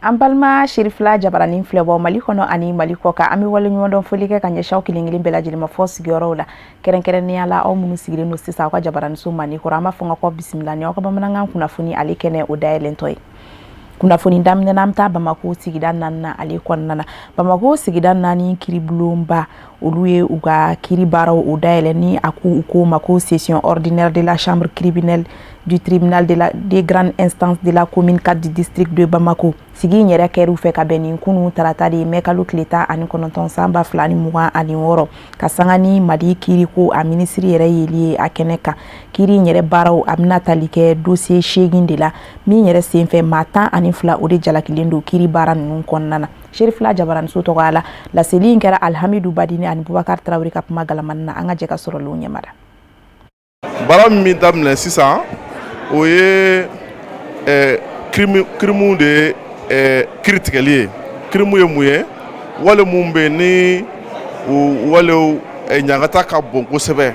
An balima Serifila jabaranin filɛbɔ Mali kɔnɔ ani Mali kɔ kan, an bɛ waleɲumandɔn foli kɛ ka ɲɛsin aw kelen kelen bɛɛ lajɛlen ma fɔ sigiyɔrɔw la, kɛrɛnkɛrɛnnenya la aw minnu sigilen don sisan aw ka jabaraninso mandi kɔrɔ. An b'a fɔ ka kɔ bisimila ni aw ka bamanankan kunnafoni ale kɛnɛ o dayɛlɛntɔ ye. Kunnafoni daminɛ na, an bɛ taa Bamako sigida naaninan ale kɔnɔna na. Bamako sigida naani kiribulonba, olu ye u ka kiri baaraw o dayɛlɛ ni a ko u k'o ma ko session ordinaire de la chambre criminelle du tribunal de grande instance de la commune 4 du district de Bamako. Sigi in yɛrɛ kɛr'u fɛ ka bɛn nin kunu tarata de ye, mɛ kalo tile 19 san 2026, ka sanga ni Mali kiriko a minisiri yɛrɛ yeli ye a kɛnɛ kan. Kiri in yɛrɛ baaraw a bɛna tali kɛ dossier 8 de la, min yɛrɛ senfɛ maa 12 o de jalakilen don kiri baara ninnu kɔnɔna na. Serifila jabaraninso tɔgɔ la, laseli in kɛra Alihamidu Badini ani Bubakari Tarawele ka kuma galamani na. An ka jɛ ka sɔrɔlenw ɲɛmada. Baara min bɛ daminɛ sisan, o ye kirimu de ye, kiri tigɛli ye. Kirimu ye mun ye? Wale mun bɛ yen ni o walew ɲangata ka bon kosɛbɛ,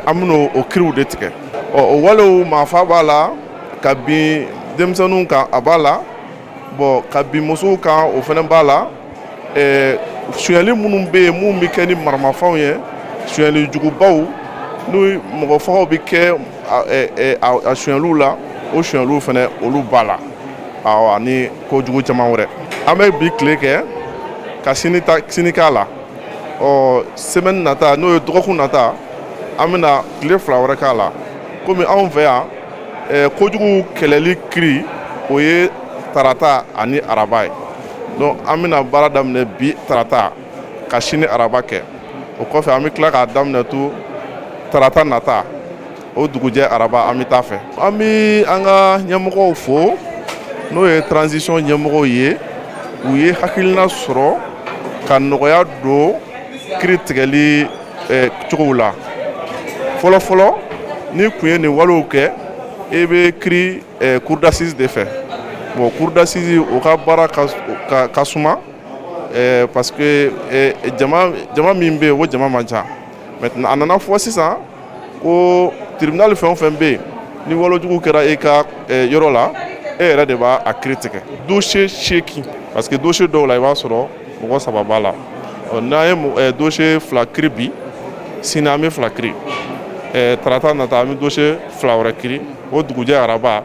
an bɛna o kiriw de tigɛ. Ɔ, o walew, maafa b'a la, ka bin denmisɛnninw kan, a b'a la, bon, ka bin musow kan, o fana b'a la, sonyali minnu bɛ yen, minnu bɛ kɛ ni maramafɛnw ye, sonyali jugubaw, n'u mɔgɔ fagaw bɛ kɛ a sonyaliw la, o sonyaliw fana, olu b'a la, awɔ, ani kojugu caman wɛrɛ. An bɛ bi tile kɛ ka sini ta, sini k'a la. Ɔ, semaine nata, n'o ye dɔgɔkun nata, an bɛna tile 2 wɛrɛ k'a la. Komi anw fɛ yan, kojugu kɛlɛli kiri, o ye tarata ani araba ye. Donc an bɛna baara daminɛ bi tarata ka sini araba kɛ. O kɔfɛ, an bɛ tila k'a daminɛ to tarata nata, o dugujɛ araba, an bɛ taa fɛ. An bɛ an ka ɲɛmɔgɔw fo, n'o ye transition ɲɛmɔgɔw ye. U ye hakilina sɔrɔ ka nɔgɔya don kiri tigɛli cogow la. Fɔlɔ fɔlɔ, ni kun ye nin walew kɛ, e bɛ kiri cour d'assises de fɛ. Bon, cour d'assises, o ka baara ka suma, parce que jama min bɛ yen, o jama man ca. Maintenant, a nana fɔ sisan ko tribunal fɛn o fɛn bɛ yen, ni walejugu kɛra e ka yɔrɔ la, e yɛrɛ de b'a a kiiri tigɛ, dossier 8, parce que dossier dɔw la, i b'a sɔrɔ mɔgɔ saba b'a la. N'an ye dossier 2 kiiri bi, sini an bɛ 2 kiiri, tarata nata an bɛ dossier 2 wɛrɛ kiiri, o dugujɛ araba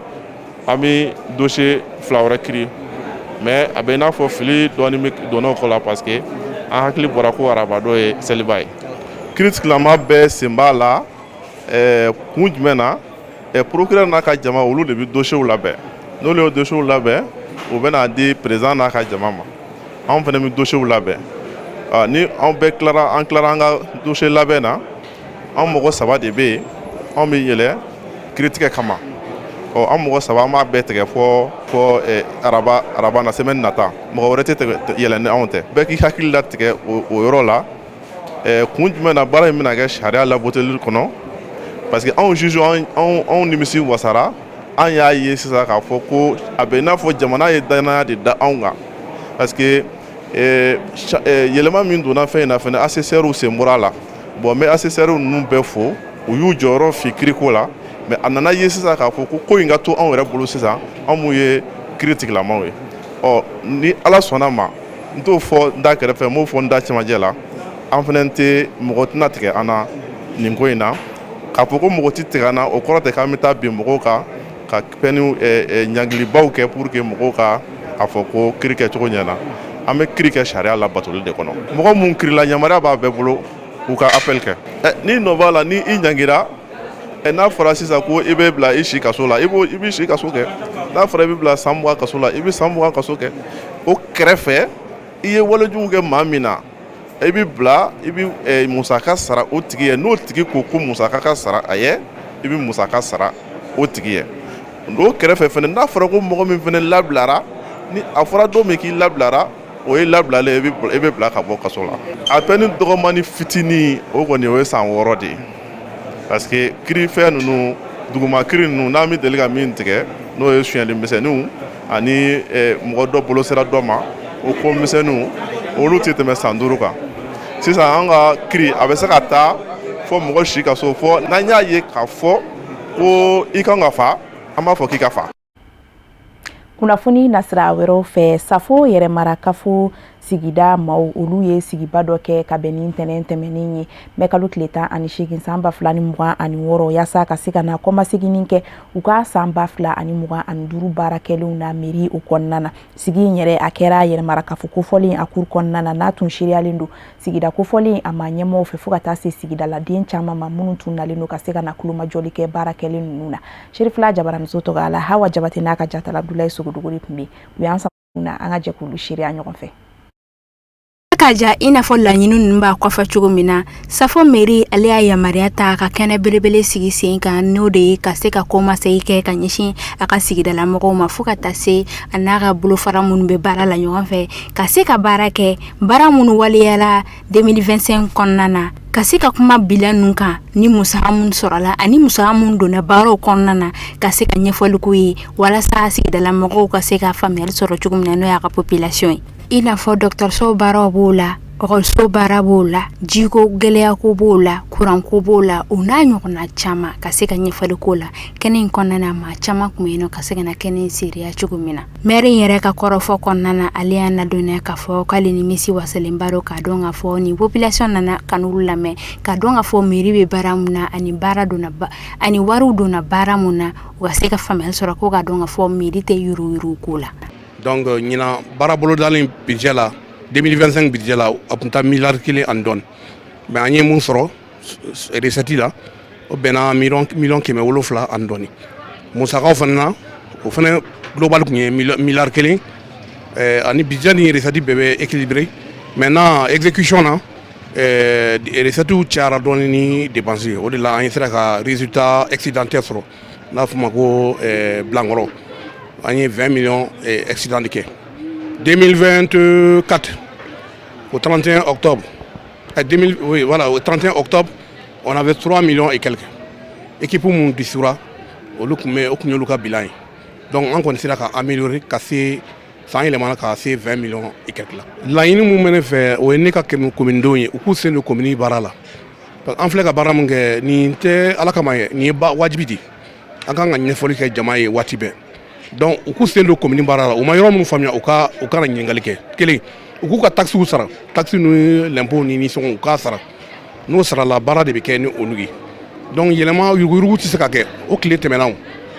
an bɛ dossier 2 wɛrɛ kiiri. Mais a bɛ i n'a fɔ fili dɔɔni bɛ donna o kɔ la, parce que an hakili bɔra ko araba dɔ ye seliba ye. Kiiritigilama bɛɛ sen b'a la. Kun jumɛn na? Procureur n'a ka jama, olu de bɛ dossier labɛn. N'olu ye dossier labɛn, u bɛ n'a di président n'a ka jama ma. Anw fana bɛ dossier labɛn. Ni anw bɛɛ tilara, an tilara an ka dossier labɛn na, an mɔgɔ saba de bɛ yen, anw bɛ yɛlɛ kiiritigɛ kama. Ɔ, an mɔgɔ saba, an b'a bɛɛ tigɛ fɔ araba na, semaine nata. Mɔgɔ wɛrɛ tɛ yɛlɛ ni anw tɛ. Bɛɛ k'i hakili latigɛ o yɔrɔ la. Kun jumɛn na baara in bɛna kɛ sariya laboteli kɔnɔ? Parce que anw juge, anw nimisi wasara. An y'a ye sisan k'a fɔ ko a bɛ i n'a fɔ jamana ye danaya de da anw kan, parce que yɛlɛma min donna fɛn in na fɛnɛ, assesseurs sen bɔra a la. Bon, n bɛ assesseurs ninnu bɛɛ fo, u y'u jɔyɔrɔ fi kiriko la. Mais a nana ye sisan k'a fɔ ko ko in ka to anw yɛrɛ bolo sisan, anw mun ye kiiri tigilamaw ye. Ɔ, ni Ala sɔnna ma, n t'o fɔ n da kɛrɛfɛ, n b'o fɔ n da cɛmancɛ la, an fana tɛ mɔgɔ tɛna tigɛ an na nin ko in na. K'a fɔ ko mɔgɔ tɛ tigɛ an na, o kɔrɔ tɛ k'an bɛ taa bin mɔgɔw kan ka pɛniw ɲangilibaw kɛ pour que mɔgɔw ka a fɔ ko kiiri kɛcogo ɲɛna. An bɛ kiiri kɛ sariya labatoli de kɔnɔ. Mɔgɔ mun kiirila, yamaruya b'a bɛɛ bolo k'u ka appel kɛ. N'i nɔ b'a la, ni i ɲangira, n'a fɔra sisan ko i bɛ bila i si kaso la, i b'o i b'i si kaso kɛ. N'a fɔra i bɛ bila san 20 kaso la, i bɛ san 20 kaso kɛ. O kɛrɛfɛ, i ye walejugu kɛ maa min na, i bɛ bila, i bɛ musaka sara o tigi ye. N'o tigi ko ko musaka ka sara a ye, i bɛ musaka sara o tigi ye. O kɛrɛfɛ fɛnɛ, n'a fɔra ko mɔgɔ min fɛnɛ labilara, ni a fɔra don min k'i labilara, o ye labilalen, i bɛ bila ka bɔ kaso la. A peine dɔgɔmani fitinin, o kɔni, o ye san 6 de ye, parce que kiiri fɛn ninnu, duguma kiiri ninnu, n'an bɛ deli ka min tigɛ, n'o ye sonyali misɛnninw ani mɔgɔ dɔ bolo sera dɔ ma, o ko misɛnninw, olu tɛ tɛmɛ san 5 kan. Sisan an ka kiiri, a bɛ se ka taa fɔ mɔgɔ si ka so, fɔ n'an y'a ye k'a fɔ ko i kan ka fa, an b'a fɔ k'i ka fa. Kunnafoni nasira wɛrɛw fɛ, Safo yɛrɛmarakafo sigida maaw, olu ye sigiba dɔ kɛ ka bɛn ni ntɛnɛn tɛmɛnen ye, mɛ kalo tile 18 san 2026, yaasa ka se ka na kɔmaseginni kɛ u ka san 2025 baara kɛlenw na mairie o kɔnɔna na. Sigi in yɛrɛ, a kɛra yɛrɛmarakafo kofɔlen a cour kɔnɔna na, n'a tun seereyalen don sigida kofɔlen a ma ɲɛmɔgɔw fɛ, fo ka taa se sigidaladen caman ma minnu tun nalen don ka se ka na kulomajɔli kɛ baara kɛlen ninnu na. Serifila jabaramuso tɔgɔ la, Hawa Jabate n'a ka jatala Abdulayi Sogodogo de tun bɛ u y'an sama na. An ka jɛ k'olu seereya ɲɔgɔn fɛ. Ka ja i n'a fɔ laɲini ninnu b'a kɔfɛ cogo min na, Safo mairie ale y'a yamaruya ta ka kɛnɛ belebele sigi sen kan, n'o de ye ka se ka kɔmasegin kɛ ka ɲɛsin a ka sigidalamɔgɔw ma, fo ka taa se a n'a ka bolofara minnu bɛ baara la ɲɔgɔn fɛ, ka se ka baara kɛ, baara minnu waleyala 2025 kɔnɔna na, ka se ka kuma bilan ninnu kan, ni musaka minnu sɔrɔla ani musaka minnu donna baaraw kɔnɔna na, ka se ka ɲɛfɔli k'u ye walasa sigidalamɔgɔw ka se ka faamuyali sɔrɔ cogo min na, n'o y'a ka population ye. I n'a fɔ dɔgɔtɔrɔso baaraw b'o la, ekɔliso baara b'o la, jiko gɛlɛyako b'o la, kuranko b'o la, o n'a ɲɔgɔnna caman, ka se ka ɲɛfɔli k'o la. Kɛnɛ in kɔnɔna na, maa caman tun bɛ yen nɔ ka se ka na kɛnɛ in seereya cogo min na. Maire in yɛrɛ ka kɔrɔfɔ kɔnɔna na, ale y'a ladɔnniya k'a fɔ k'ale nimisi wasalenba don k'a dɔn k'a fɔ ni population nana ka n'olu lamɛn, k'a dɔn k'a fɔ mairie bɛ baara mun na ani baara donna ani wariw donna baara mun na, u ka se ka faamuyali sɔrɔ ko k'a dɔn k'a fɔ mairie tɛ yuruguyurugu ko la. Donc ɲinan baara bolodalen budget la, 2025 budget la, a tun taa miliyari 1 ani dɔɔni, mais an ye mun sɔrɔ recette la, o bɛnna miliyɔn 700 ani dɔɔni. Musakaw fana na, o fana global tun ye miliyari 1 ani budget ni recette bɛɛ bɛ équilibré. Maintenant, exécution na, recette cayara dɔɔni ni dépense ye. O de la an ye sera ka résultat excédentaire sɔrɔ, n'a fɔ ma ko bilankɔrɔ. An ye 20 millions excédent de kɛ 2024 au 31 octobre. 2000, oui, voilà, au 31 octobre, on avait 3 millions et quelques. Équipe mun disura, olu tun bɛ, o tun y'olu ka bilan ye. Donc an kɔni sera ka améliorer ka se san yɛlɛmana ka se 20 millions et quelques la. Laɲini mun bɛ ne fɛ, o ye ne ka commune denw ye, u k'u sen don commune baara la. Parce que an filɛ ka baara mun kɛ nin tɛ Ala kama ye, nin ye wajibi de. An kan ka ɲɛfɔli kɛ jama ye waati bɛɛ. Donc u k'u sen don commune baara la. U ma yɔrɔ min faamuya, u ka na ɲininkali kɛ. Kelen, u k'u ka taxes sara, taxe ni l'impôt ni nisɔngɔ, u k'a sara. N'o sarala, baara de bɛ kɛ ni olu ye. Donc yɛlɛma, yuruguyurugu tɛ se ka kɛ, o tile tɛmɛna o,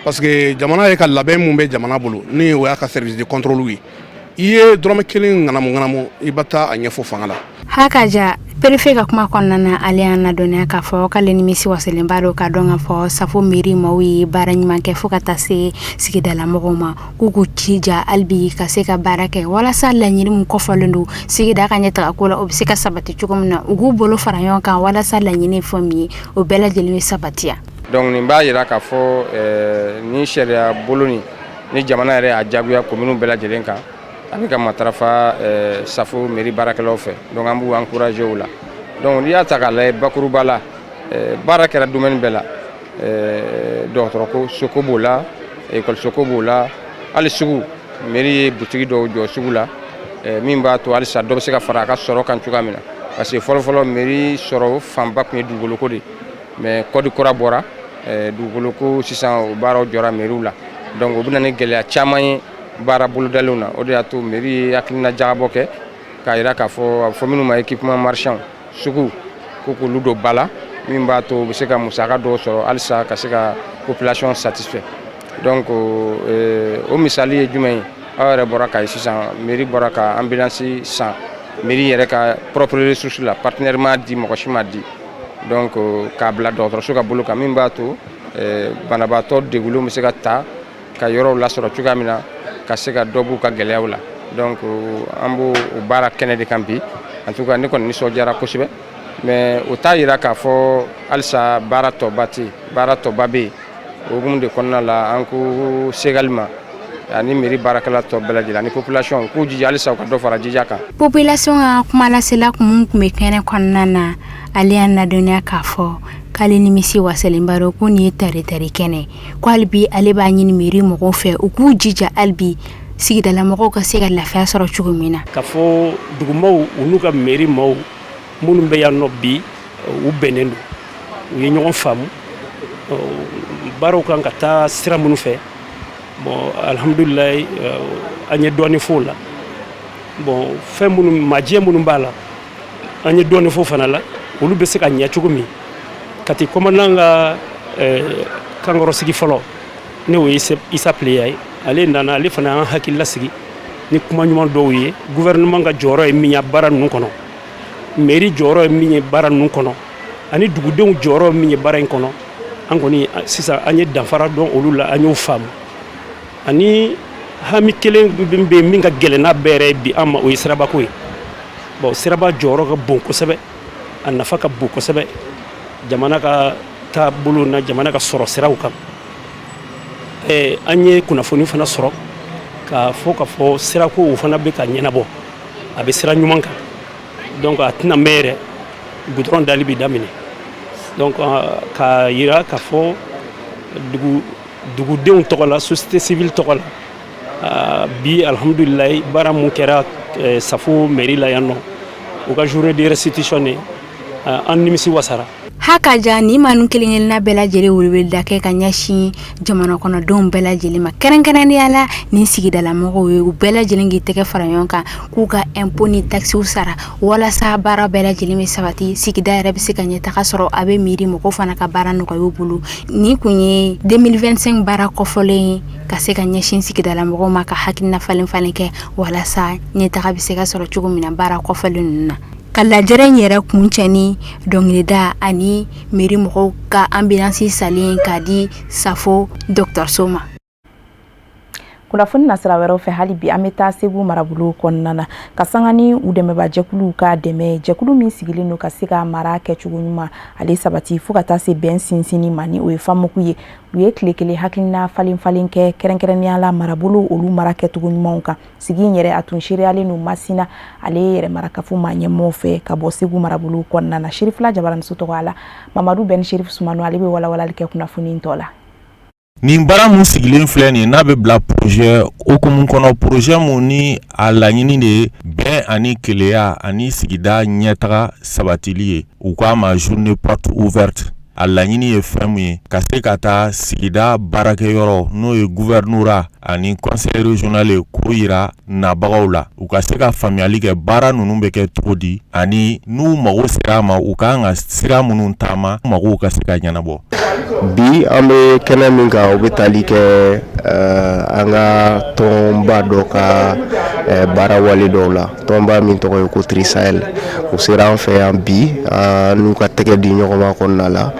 parce que jamana ye ka labɛn mun bɛ jamana bolo, ni o y'a ka service de contrôle ye, i ye dɔrɔmɛ kelen ŋanamu ŋanamu, i bɛ taa a ɲɛfɔ fanga la. Hakaja, préfet ka kuma kɔnɔna na, ale y'a ladɔnniya k'a fɔ k'ale nimisi wasalenba don k'a dɔn k'a fɔ Safo mairie maaw ye baara ɲuman kɛ, fo ka taa se sigidalamɔgɔw ma, k'u k'u jija hali bi ka se ka baara kɛ walasa laɲini min kɔfɔlen don sigida ka ɲɛtaga ko la, o bɛ se ka sabati cogo min na. U k'u bolo fara ɲɔgɔn kan walasa laɲini ye fɛn min ye, o bɛɛ lajɛlen bɛ sabatiya. Donc nin b'a yira k'a fɔ ni sariya bolo nin ni jamana yɛrɛ y'a jagoya kominiw bɛɛ lajɛlen kan, a bɛ ka matarafa Safo mairie baarakɛlaw fɛ. Donc an b'u encourager o la. Donc n'i y'a ta k'a lajɛ bakuruba la, baara kɛra domaine bɛɛ la: dɔgɔtɔrɔ soko b'o la, ekɔliso ko b'o la, hali sugu, mairie ye butigi dɔw jɔ sugu la min b'a to halisa dɔ bɛ se ka fara a ka sɔrɔ kan cogoya min na, parce que fɔlɔfɔlɔ mairie sɔrɔ fanba tun ye dugukoloko de. Mais code kura bɔra dugukolo ko, sisan o baaraw jɔra mairiew la. Donc o bɛ na ni gɛlɛya caman ye baara bolodalenw na. O de y'a to mairie ye hakilina jagabɔ kɛ k'a jira k'a fɔ a bɛ fɔ minnu ma équipement marchand, sugu ko k'olu don ba la, min b'a to u bɛ se ka musaka dɔw sɔrɔ halisa ka se ka population satisfait. Donc o misali ye jumɛn ye? Aw yɛrɛ bɔra k'a ye sisan, mairie bɔra ka ambulance san mairie yɛrɛ ka propre ressource la, partenaire m'a di, mɔgɔ si m'a di. Donc k'a bila dɔgɔtɔrɔso ka bolo kan, min b'a to banabaatɔ degunlenw bɛ se ka ta ka yɔrɔw lasɔrɔ cogoya min na, ka se ka dɔ b'u ka gɛlɛyaw la. Donc an b'o o baara kɛnɛ de kan bi. En tout cas, ne kɔni nisɔndiyara kosɛbɛ, mais o t'a yira k'a fɔ halisa baara tɔba tɛ yen, baara tɔba bɛ yen. O hukumu de kɔnɔna la, an ko segali ma ani mairie baarakɛla tɔ bɛɛ lajɛlen ani population k'u jija halisa u ka dɔ fara jija kan. Population ka kumalasela kun tun bɛ kɛnɛ kɔnɔna na, ale y'a ladɔnniya k'a fɔ k'ale nimisi wasalenba don, ko nin ye tari tari kɛnɛ, ko hali bi ale b'a ɲini mairie mɔgɔw fɛ, u k'u jija hali bi sigidalamɔgɔw ka se ka lafiya sɔrɔ cogo min na. Ka fɔ dugumaw, u n'u ka mairie maaw minnu bɛ yan nɔ bi, u bɛnnen don, u ye ɲɔgɔn faamu baaraw kan ka taa sira minnu fɛ. Bon, alhamdulilayi, an ye dɔɔni f'o la. Bon, fɛn minnu majɛ minnu b'a la, an ye dɔɔni fɔ fana la, olu bɛ se ka ɲɛ cogo min. Kati commandant ka kankɔrɔsigi fɔlɔ, n'o ye Isa Pleya ye, ale nana, ale fana y'an hakili lasigi ni kuma ɲuman dɔw ye: gouvernement ka jɔyɔrɔ ye min ye baara ninnu kɔnɔ, mairie jɔyɔrɔ ye min ye baara ninnu kɔnɔ, ani dugudenw jɔyɔrɔ ye min ye baara in kɔnɔ. An kɔni sisan, an ye danfara dɔn olu la, an y'o faamu. Ani hami kelen min bɛ min ka gɛlɛn n'a bɛɛ yɛrɛ bi an ma, o ye sirabako ye. Bon, siraba jɔyɔrɔ ka bon kosɛbɛ, a nafa ka bon kosɛbɛ jamana ka taabolo na, jamana ka sɔrɔ siraw kan. An ye kunnafoni fana sɔrɔ k'a fɔ sirako o fana bɛ ka ɲɛnabɔ, a bɛ sira ɲuman kan. Donc a tɛna mɛn yɛrɛ, goudron dali bɛ daminɛ. Donc k'a yira k'a fɔ dugudenw tɔgɔ la, société civile tɔgɔ la, bi alhamdulilayi, baara mun kɛra Safo mairie la yan nɔ, u ka journée de restitution ye, an nimisi wasara. Hakaja ni maa ninnu kelen kelenna bɛɛ lajɛlen weleweleda kɛ ka ɲɛsin jamana kɔnɔdenw bɛɛ lajɛlen ma, kɛrɛnkɛrɛnnenya la nin sigidalamɔgɔw ye, u bɛɛ lajɛlen k'i tɛgɛ fara ɲɔgɔn kan k'u ka impôt ni taxes sara, walasa baara bɛɛ lajɛlen bɛ sabati, sigida yɛrɛ bɛ se ka ɲɛtaga sɔrɔ, a bɛ miiri mɔgɔw fana ka baara nɔgɔya u bolo. Nin kun ye 2025 baara kɔfɔlen ye ka se ka ɲɛsin sigidalamɔgɔw ma, ka hakilina falen falen kɛ walasa ɲɛtaga bɛ se ka sɔrɔ cogo min na baara kɔfɔlen ninnu na. Ka lajɛrɛ in yɛrɛ kun cɛ ni dɔnkilida ani miiri mɔgɔw ka ambulance salen k'a di Safo dɔgɔtɔrɔso ma. Kunnafoni na sira wɛrɛw fɛ, hali bi an bɛ taa Segu marabolo kɔnɔna na, ka sanga ni u dɛmɛbajɛkuluw ka dɛmɛ, jɛkulu min sigilen don ka se ka mara kɛcogo ɲuman ale sabati fo ka taa se bɛn sinsinni ma, ni o ye FAMOC ye, u ye tile kelen hakilina falen falen kɛ, kɛrɛnkɛrɛnnenya la marabolo olu mara kɛcogo ɲumanw kan. Sigi in yɛrɛ, a tun seereyalen don Masina ale yɛrɛ marakafo maa ɲɛmɔgɔw fɛ ka bɔ Segu marabolo kɔnɔna na. Serifila Jabaraniso tɔgɔ la, Mamadu Bɛn Serif Sumano, ale bɛ walawalali kɛ kunnafoni tɔ la. Nin baara mun sigilen filɛ nin, n'a bɛ bila projet hukumu kɔnɔ, projet mun ni a laɲini de ye bɛn ani keleya ani sigida ɲɛtaga sabatili ye, u k'a ma journée porte ouverte. A laɲini ye fɛn mun ye? Ka se ka taa sigida baarakɛyɔrɔ, n'o ye gouvernorat ani conseil régional ye, k'o yira nabagaw la, u ka se ka faamuyali kɛ baara ninnu bɛ kɛ cogo di, ani n'u mago sera a ma, u kan ka sira minnu taama, magow ka se ka ɲɛnabɔ. Bi an bɛ kɛnɛ min kan, o bɛ tali kɛ an ka tɔnba dɔ ka baara wale dɔw la, tɔnba min tɔgɔ ye ko Trisahel. U sera an fɛ yan bi n'u ka tɛgɛ di ɲɔgɔn ma kɔnɔna la,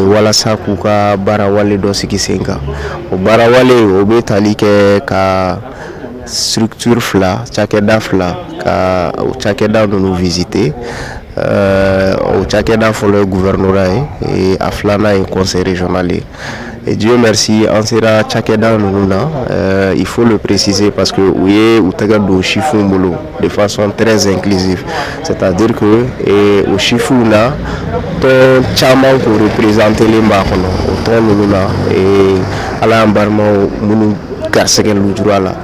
walasa k'u ka baara wale dɔ sigi sen kan. O baara wale o bɛ tali kɛ ka structure fila, cakɛda fila, ka o cakɛda ninnu visiter. O cakɛda fɔlɔ ye gouvernorat ye, a filanan ye conseil régional ye. Et Dieu merci, an sera cakɛda ninnu na. Il faut le préciser parce que u ye u tɛgɛ don sifinw bolo de façon très inclusive, c'est-à-dire que o sifinw na, tɔn caman kun représentélen b'a kɔnɔ. O tɔn ninnu na, ala y'an balimaw minnu garisɛgɛ lujura la,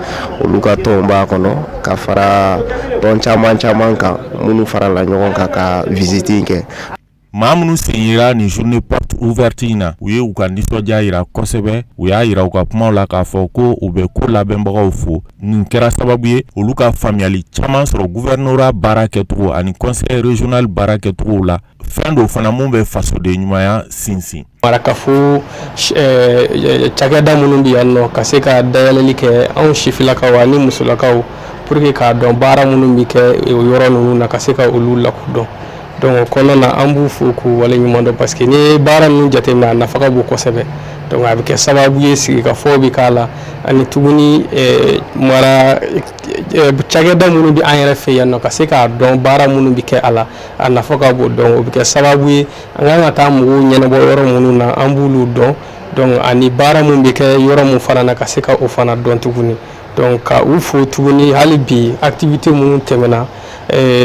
olu ka tɔnw b'a kɔnɔ, ka fara tɔn caman caman kan minnu farala ɲɔgɔn kan ka visite in kɛ. Maa minnu sen yera nin journée porte ouverte in na, u ye u ka nisɔndiya yira kosɛbɛ. U y'a yira u ka kumaw la k'a fɔ ko u bɛ ko labɛnbagaw fo. Nin kɛra sababu ye olu ka faamuyali caman sɔrɔ gouvernorat baara kɛcogo ani conseil régional baara kɛcogo la. Fɛn dɔ fana mun bɛ fasoden ɲumanya sinsin. Marakafo cakɛda minnu bɛ yan nɔ, ka se ka dayɛlɛli kɛ anw sifilakaw ani musolakaw pour que k'a dɔn baara minnu bɛ kɛ o yɔrɔ ninnu na, ka se ka olu lakodɔn. Donc o kɔnɔna na, an b'u fo k'u waleɲuman dɔn, parce que n'i ye baara ninnu jateminɛ, a nafa ka bon kosɛbɛ. Donc a bɛ kɛ sababu ye sigikafɔ bɛ k'a la, ani tuguni mara cakɛda minnu bɛ an yɛrɛ fɛ yan nɔ, ka se k'a dɔn baara minnu bɛ kɛ a la, a nafa ka bon. Donc o bɛ kɛ sababu ye an kan ka taa mɔgɔw ɲɛnabɔ yɔrɔ minnu na, an b'olu dɔn. Donc ani baara min bɛ kɛ yɔrɔ min fana na, ka se ka o fana dɔn tuguni. Donc ka u fo tuguni hali bi, activité minnu tɛmɛna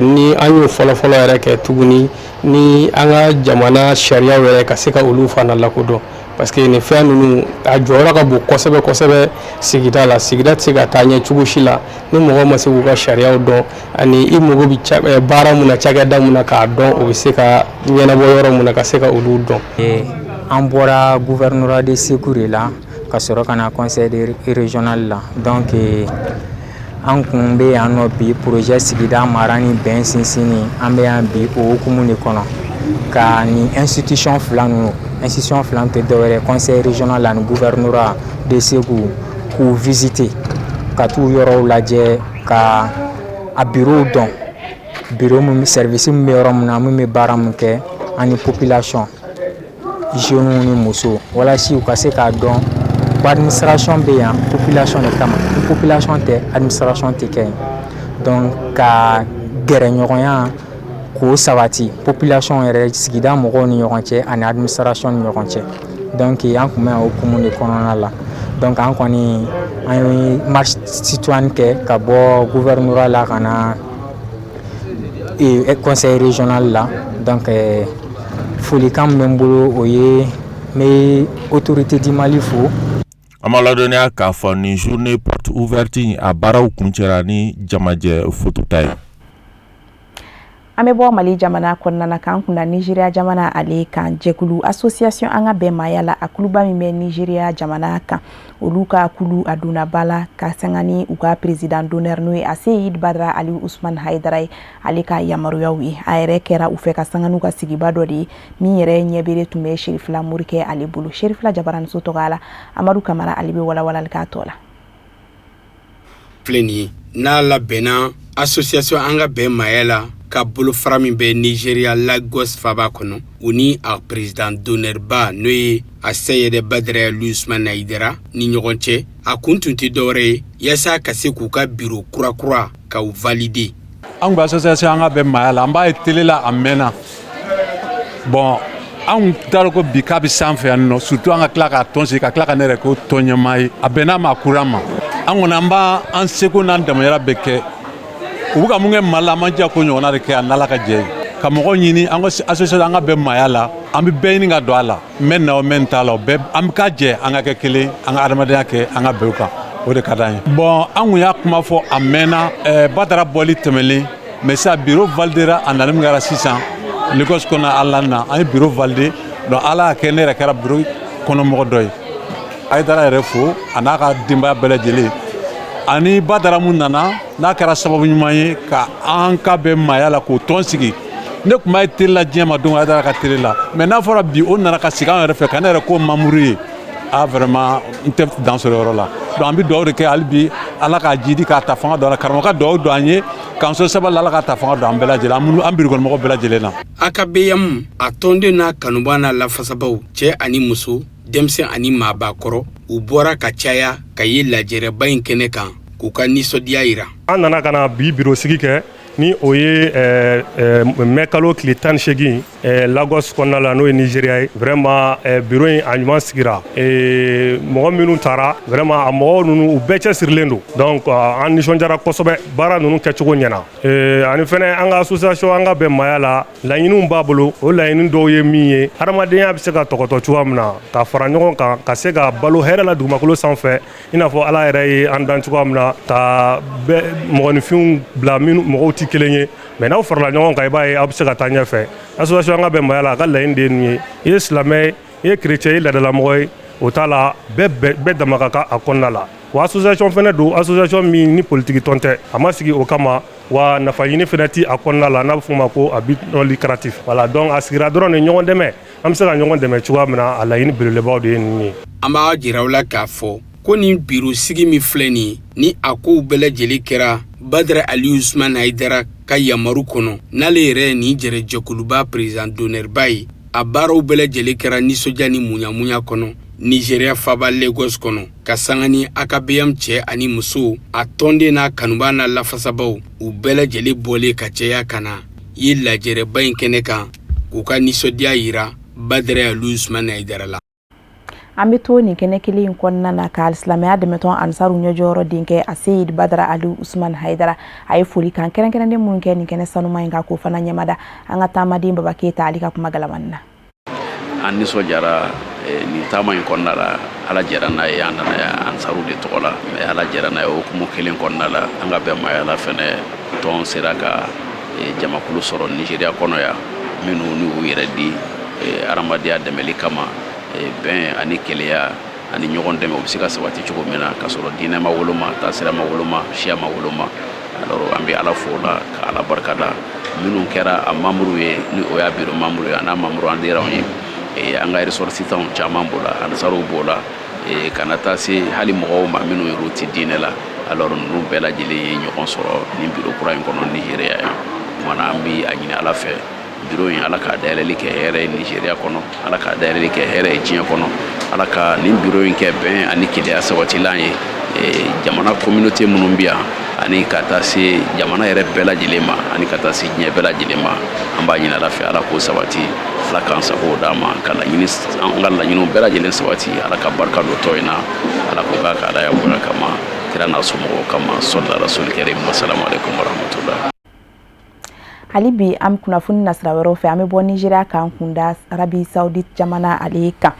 ni an y'o fɔlɔfɔlɔ yɛrɛ kɛ tuguni, ni an ka jamana sariyaw yɛrɛ, ka se ka olu fana lakodɔn, parce que nin fɛn ninnu a jɔyɔrɔ ka bon kosɛbɛ kosɛbɛ sigida la. Sigida tɛ se ka taa ɲɛ cogo si la ni mɔgɔ ma se k'u ka sariyaw dɔn, ani i mago bɛ baara mun na, cakɛda mun na, k'a dɔn o bɛ se ka ɲɛnabɔ yɔrɔ mun na, ka se ka olu dɔn. An bɔra gouvernorat de Segu de la. Ka sɔrɔ ka na conseil régional la. Donc an kun bɛ yan nɔ bi, projet sigida mara ni bɛn sinsinni, an bɛ yan bi o hukumu de kɔnɔ ka nin institution fila ninnu, institution fila tɛ dɔwɛrɛ, conseil régional ani gouvernorat de Segu, k'u visiter, ka t'u yɔrɔw lajɛ, ka a bureau dɔn, bureau min, service min bɛ yɔrɔ min na, min bɛ baara min kɛ, ani population, jeunes ni musow, walasa u ka se k'a dɔn ko administration bɛ yan population de kama. Ni population tɛ, administration tɛ kɛ yen. Donc ka gɛrɛ ɲɔgɔnya k'o sabati population yɛrɛ, sigida mɔgɔw ni ɲɔgɔn cɛ ani administration ni ɲɔgɔn cɛ. Donc an tun bɛ yan o hukumu de kɔnɔna la. Donc an kɔni, an ye marche citoyenne kɛ ka bɔ gouvernorat la ka na conseil régional la. Donc folikan min bɛ n bolo, o ye n bɛ autorité du Mali fo. An b'a ladɔnniya k'a fɔ nin journée porte ouverte in, a baaraw kuncɛra ni jamajɛ fotota ye. An bɛ bɔ Mali jamana kɔnɔna na k'an kunna Nizeriya jamana ale kan. Jɛkulu association An ka bɛn maaya la, a kuluba min bɛ Nizeriya jamana kan, olu ka kulu a donna ba la ka sanga ni u ka président d'honneur, n'o ye Aseyid Badara Ali Usman Hayidara ye, ale ka yamaruyaw ye. A yɛrɛ kɛra u fɛ ka sanga n'u ka sigiba dɔ de ye min yɛrɛ ɲɛbere tun bɛ Serifila Morikɛ ale bolo. Serifila jabaraniso tɔgɔ la, Amadu Kamara ale bɛ walawalali k'a tɔ la. Filɛ nin ye, n'a labɛnna association An ka bɛn maaya la ka bolofara min bɛ Nigeria Lagos faba kɔnɔ, u ni a président d'honneur ba, n'o ye a Seyɛdɛ Badara Usman Hayidara ni ɲɔgɔn cɛ, a kun tun tɛ dɔwɛrɛ ye yaasa ka se k'u ka bureau kurakura ka u valider. An kun association An ka bɛn maaya la, an b'a ye télé la a mɛnna. Bon, anw t'a dɔn ko bi k'a bɛ sanfɛ yan nɔ, surtout an ka tila k'a tɔn sigi, ka tila ka ne yɛrɛ k'o tɔn ɲɛmaa ye. A bɛnn'a ma, a kura ma. An kɔni, an b'a an seko n'an damayira bɛɛ kɛ. U bɛ ka mun kɛ Mali la, an man diya ko ɲɔgɔnna de kɛ yan n'Ala ka jɛ ye, ka mɔgɔw ɲini an ka association An ka bɛn maaya la. An bɛ bɛɛ ɲini ka don a la, n bɛ na o, mɛ n t'a la, o bɛɛ an bɛ ka jɛ, an ka kɛ kelen, an ka adamadenya kɛ, an ka bɛn o kan, o de ka d'an ye. Bon, an kun y'a kuma fɔ a mɛnna, Badara bɔli tɛmɛlen, mais sisan bureau validera. A nani min kɛra sisan Lagos kɔnɔ, ala na an ye bureau validé. Donc Ala y'a kɛ ne yɛrɛ kɛra bureau kɔnɔmɔgɔ dɔ ye. Hayidara yɛrɛ fo, a n'a ka denbaya bɛɛ lajɛlen, ani Badara mun nana n'a kɛra sababu ɲuman ye ka an ka bɛn maaya la k'o tɔn sigi. Ne tun b'a ye télé la diɲɛ ma don Hayidara ka télé la, mais n'a fɔra bi o nana ka sigi an yɛrɛ fɛ, ka ne yɛrɛ k'o membre ye, ah, vraiment, n tɛ dan sɔrɔ yɔrɔ la. Donc an bɛ dugawu de kɛ hali bi, Ala k'a jidi k'a ta fanga don a la. Karamɔgɔ ka dugawu don an ye k'an so sabali, Ala k'a ta fanga don an bɛɛ lajɛlen, an bureau kɔnɔmɔgɔw bɛɛ lajɛlen na. AKBM a tɔnden n'a kanubaa n'a lafasabaw, cɛ ani muso, denmisɛn ani maabakɔrɔ, u bɔra ka caya ka ye lajɛrɛba in kɛnɛ kan k'u ka nisɔndiya yira. An nana ka na bi bureau sigi kɛ, ni o ye mɛ kalo tile 18, Lagos kɔnɔna la, n'o ye Nigéria ye. Vraiment, bureau in a ɲuman sigira. Mɔgɔ minnu taara, vraiment, a mɔgɔw ninnu, u bɛɛ cɛsirilen don. Donc an nisɔndiyara kosɛbɛ, baara ninnu kɛcogo ɲɛna. Ani fɛnɛ, an ka association An ka bɛn maaya la, laɲiniw b'a bolo. O laɲini dɔw ye min ye, hadamadenya bɛ se ka tɔgɔtɔ cogoya min na, ka fara ɲɔgɔn kan, ka se ka balo hɛrɛ la dugumakolo sanfɛ, i n'a fɔ Ala yɛrɛ ye an dan cogoya min na, ka bɛɛ mɔgɔninfinw bila minnu mɔgɔw tɛ kelen ye, mais n'aw farala ɲɔgɔn kan, i b'a ye aw bɛ se ka taa ɲɛfɛ. Association An ka bɛn maaya la, a ka laɲini de ye nin ye. I ye silamɛ ye, i ye chrétien ye, i ye laadalamɔgɔ ye, o t'a la, bɛɛ bɛɛ dama ka kan a kɔnɔna la. Wa association fɛnɛ don, association min ni politiki tɔn tɛ, a ma sigi o kama, wa nafa ɲini fɛnɛ ti a kɔnɔna la, n'a bɛ f'o ma ko à but non lucratif. Voilà, donc a sigira dɔrɔn de ɲɔgɔn dɛmɛ, an bɛ se ka ɲɔgɔn dɛmɛ cogoya min na, a laɲini belebelebaw de ye ninnu ye. An b'a jira aw la k'a fɔ ko nin biro sigi min filɛ nin ye, ni a kow bɛɛ lajɛlen kɛra Badara Ali Usman Hayidara ka yamaru kɔnɔ, n'ale yɛrɛ ye nin jɛrɛjɛkuluba président d'honneur ba ye, a baaraw bɛɛ lajɛlen kɛra nisɔndiya ni muɲamuɲa kɔnɔ Nigéria faba Lagos kɔnɔ, ka sanga ni AKBM cɛ ani muso, a tɔnden n'a kanubaa n'a lafasabaw, u bɛɛ lajɛlen bɔlen ka caya ka na ye lajɛrɛba in kɛnɛ kan k'u ka nisɔndiya yira Badara Ali Usman Hayidara la. An bɛ to nin kɛnɛ kelen in kɔnɔna na ka silamɛya dɛmɛtɔn Ansaru ɲɛjɔyɔrɔ denkɛ Aseyid Badara Ali Usman Hayidara, a ye foli kan kɛrɛnkɛrɛnnen minnu kɛ nin kɛnɛ sanuma in kan, k'o fana ɲɛmada. An ka taamaden Baba Keyita, ale ka kuma galamani na. An nisɔndiyara nin taama in kɔnɔna la. Ala jɛra n'a ye, an nana yan Ansaru de tɔgɔ la, mais Ala jɛra n'a ye, o hukumu kelen kɔnɔna la, an ka bɛn maaya la fɛnɛ tɔn sera ka jamakulu sɔrɔ Nigéria kɔnɔ yan, minnu ni u yɛrɛ di adamadenya dɛmɛli kama, bɛn ani kelenya. Ani ɲɔgɔn dɛmɛ, o bɛ se ka sabati cogo min na, k'a sɔrɔ diinɛ ma woloma, taasira ma woloma, siya ma woloma. Alors an bɛ Ala fo o la, ka Ala barika da. Minnu kɛra a membre ye, ni o y'a bureau membre ye, a n'a membre adhérent ye, an ka ressortissants caman b'o la, ansaruw b'o la, ka na taa se hali mɔgɔw ma minnu yɛrɛ tɛ diinɛ la. Alors ninnu bɛɛ lajɛlen ye ɲɔgɔn sɔrɔ nin bureau kura in kɔnɔ Nigéria yan. Kumana an bɛ a ɲini Ala fɛ, biro in, Ala k'a dayɛlɛli kɛ hɛrɛ ye Nigéria kɔnɔ, Ala k'a dayɛlɛli kɛ hɛrɛ ye diɲɛ kɔnɔ, Ala ka nin biro in kɛ bɛn ani kelenya sabatilan ye jamana communauté minnu bɛ yan, ani ka taa se jamana yɛrɛ bɛɛ lajɛlen ma, ani ka taa se diɲɛ bɛɛ lajɛlen ma. An b'a ɲini Ala fɛ, Ala k'o sabati, Ala k'an sago d'an ma, ka laɲini, an ka laɲiniw bɛɛ lajɛlen sabati. Ala ka barika don tɔn in na, Ala k'o k'a ka Alaya bonya kama, kira n'a somɔgɔw kama. Sɔli rasuli karim. Wasalamu alaikum warahmatullah. Hali bi an kunnafoni nasira wɛrɛw fɛ, an bɛ bɔ Nigéria k'an kunda Arabie Saoudite jamana ale kan.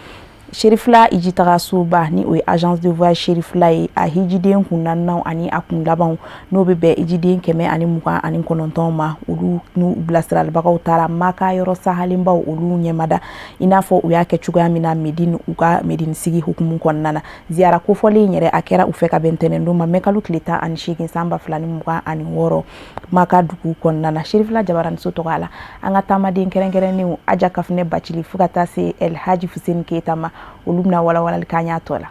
Serifila hijitagasoba, ni o ye agence de voyage Serifila ye, a hijiden kun naaninan ani a kun labanw, n'o bɛ bɛn hijiden 129 ma, olu n'u bilasiralibagaw taara Maka yɔrɔ sahalenbaw olu ɲɛmada, i n'a fɔ u y'a kɛ cogoya min na Medine, u ka Medine sigi hukumu kɔnɔna na. Ziyara kofɔlen yɛrɛ, a kɛra u fɛ ka bɛn ntɛnɛndon ma, mɛkalo tile 18 san 2026, Maka dugu kɔnɔna na. Serifila jabaraniso tɔgɔ la, an ka taamaden kɛrɛnkɛrɛnnenw Aja Kafunɛ Bacili fo ka taa se El Haji Fuseni Keyita ma, olu bɛna walawalali k'an y'a tɔ la.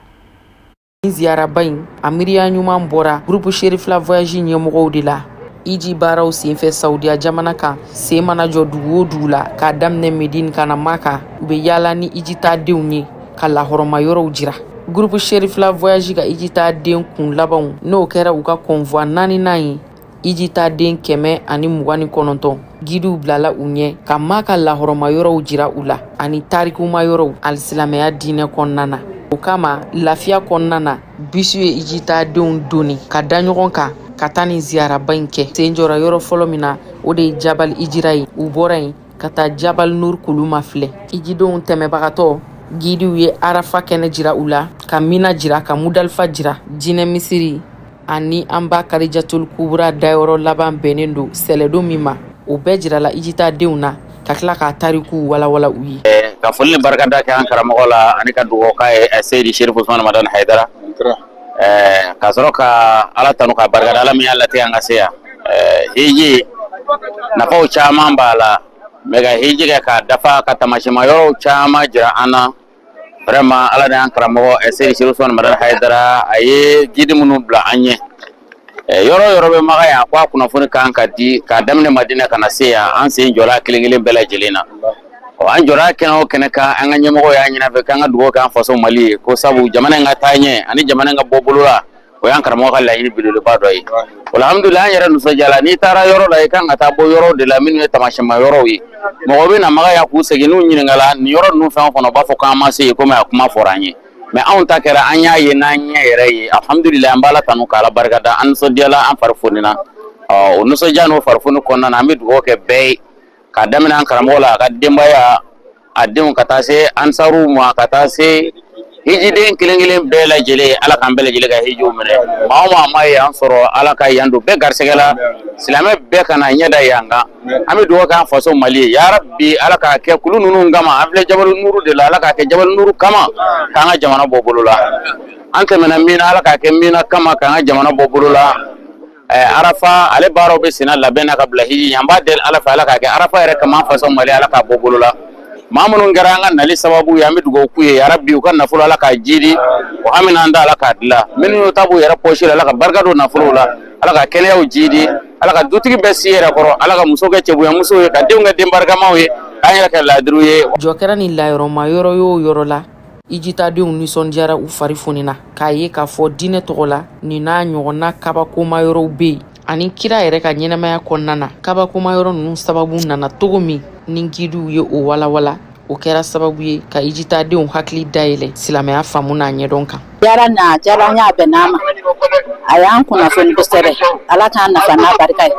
Ziyaraba in, a miiriya ɲuman bɔra groupe Serifila voyage ɲɛmɔgɔw de la. Hiji baaraw senfɛ Saudiya jamana kan, sen mana jɔ dugu o dugu la, k'a daminɛ Medine ka na Maka, u bɛ yaala ni hijitaadenw ye ka lahɔrɔma yɔrɔw jira. Groupe Serifila voyage ka hijitaaden kun labanw, n'o kɛra u ka convoi naaninan ye, hijitaaden 129, gidiw bilala u ɲɛ ka Maka lahɔrɔma yɔrɔw jira u la ani tarikuma yɔrɔw alisilamɛya diinɛ kɔnɔna na. O kama, lafiya kɔnɔna na, bisi ye hijitaadenw doni ka da ɲɔgɔn kan ka taa nin ziyaraba in kɛ. Sen jɔra yɔrɔ fɔlɔ min na, o de ye Jabal Hijira ye. U bɔra yen ka taa Jabal Nur kulu mafilɛ. Hijidenw tɛmɛbagatɔ, gidiw ye Arafa kɛnɛ jira u la, ka Mina jira, ka Mudalifa jira. Jinɛ misiri ani an ba Karijatul Kubura dayɔrɔ laban bɛnnen don sɛlɛdon min ma, o bɛɛ jirala hijitaadenw na, ka tila k'a tarikuw walawala u ye. Ka foli ni barikada kɛ an karamɔgɔ la ani ka dugawu k'a ye, Seyidi Serifu Usumani Madani Hayidara, ka sɔrɔ ka Ala tanu ka barikada, Ala min y'a latigɛ an ka se yan. Hiji nafaw caman b'a la, mais ka hiji kɛ k'a dafa, ka taamasiyɛnma yɔrɔw caman jira an na, vraiment Ala ni an karamɔgɔ Seyidi Serifu Usumani Madani Hayidara, a ye guide minnu bila an ɲɛ, yɔrɔ yɔrɔ bɛ Maka yan ko a kunnafoni kan ka di, k'a daminɛ Madina ka na se yan, an sen jɔra kelen kelen bɛɛ lajɛlen na. Ɔ, an jɔra kɛnɛ o kɛnɛ kan, an ka ɲɛmɔgɔ y'a ɲini an fɛ k'an ka dugawu kɛ an faso Mali ye, ko sabu jamana in ka taa ɲɛ ani jamana in ka bɔ bolo la, o y'an karamɔgɔ ka laɲini belebeleba dɔ ye. Alhamdulilayi, an yɛrɛ nisɔndiyala. N'i taara yɔrɔ la, i kan ka taa bɔ yɔrɔ de la minnu ye taamasiyɛnma yɔrɔw ye. Mɔgɔ bɛ na Maka yan k'u segin, n'u ɲininkala nin yɔrɔ ninnu fɛn o fɛn, u b'a fɔ k'an ma se yen, komi a kuma fɔra an ye. Mais anw ta kɛra an y'a ye n'an ɲɛ yɛrɛ ye. Alhamdulilayi, an b'Ala tanu k'Ala barikada, an nisɔndiyala, an fari fonina. Ɔ, o nisɔndiya n'o farifoni kɔnɔna na, an bɛ dugawu kɛ bɛɛ ye, k'a daminɛ an karamɔgɔ la, a ka denbaya, a denw, ka taa se ansaruw ma, ka taa se hijiden kelen kelen bɛɛ lajɛlen. Ala k'an bɛɛ lajɛlen ka hijiw minɛ. Maa o maa ma yan sɔrɔ, Ala ka yan don bɛɛ garisɛgɛ la. Silamɛ bɛɛ kana ɲɛ da yan kan. An bɛ dugawu k'an faso Mali ye. Yarabi, Ala k'a kɛ kulu ninnu kama, an filɛ Jabalu Nuru de la, Ala k'a kɛ Jabalu Nuru kama k'an ka jamana bɔ bolo la. An tɛmɛna min na, Ala k'a kɛ min na kama k'an ka jamana bɔ bolo la. Arafa ale baaraw bɛ senna labɛn na ka bila hiji, an b'a deli Ala fɛ, Ala k'a kɛ Arafa yɛrɛ kama, an faso Mali, Ala k'a bɔ bolo la. Maa minnu kɛra an ka nali sababu ye, an bɛ dugawu k'u ye. Yarabi, u ka nafolo, Ala k'a jidi, o hami an da, Ala k'a dilan. Minnu y'u ta b'u yɛrɛ pɔsi la, Ala ka barika don nafolo la, Ala ka kɛnɛyaw jidi, Ala ka dutigi bɛɛ si yɛrɛ kɔrɔ, Ala ka muso kɛ cɛbonyamuso ye, ka denw kɛ den barikamaw ye, k'an yɛrɛ kɛ laadiriw ye. Jɔ kɛra nin layɔrɔma yɔrɔ o yɔrɔ la, hijitadenw nisɔndiyara, u fari fonina k'a ye k'a fɔ diinɛ tɔgɔ la, nin n'a ɲɔgɔnna kabakoma yɔrɔw bɛ yen, ani kira yɛrɛ ka ɲɛnamaya kɔnɔna na, kabakoma yɔrɔ ninnu sababu nana cogo min ni gidiw ye o walawala. O kɛra sababu ye ka hijitadenw hakili dayɛlɛ silamɛya faamu n'a ɲɛdɔn kan. Ziyara na diyara an ye, a bɛnna an ma, a y'an kunnafoni kosɛbɛ. Ala k'an nafa n'a barika ye.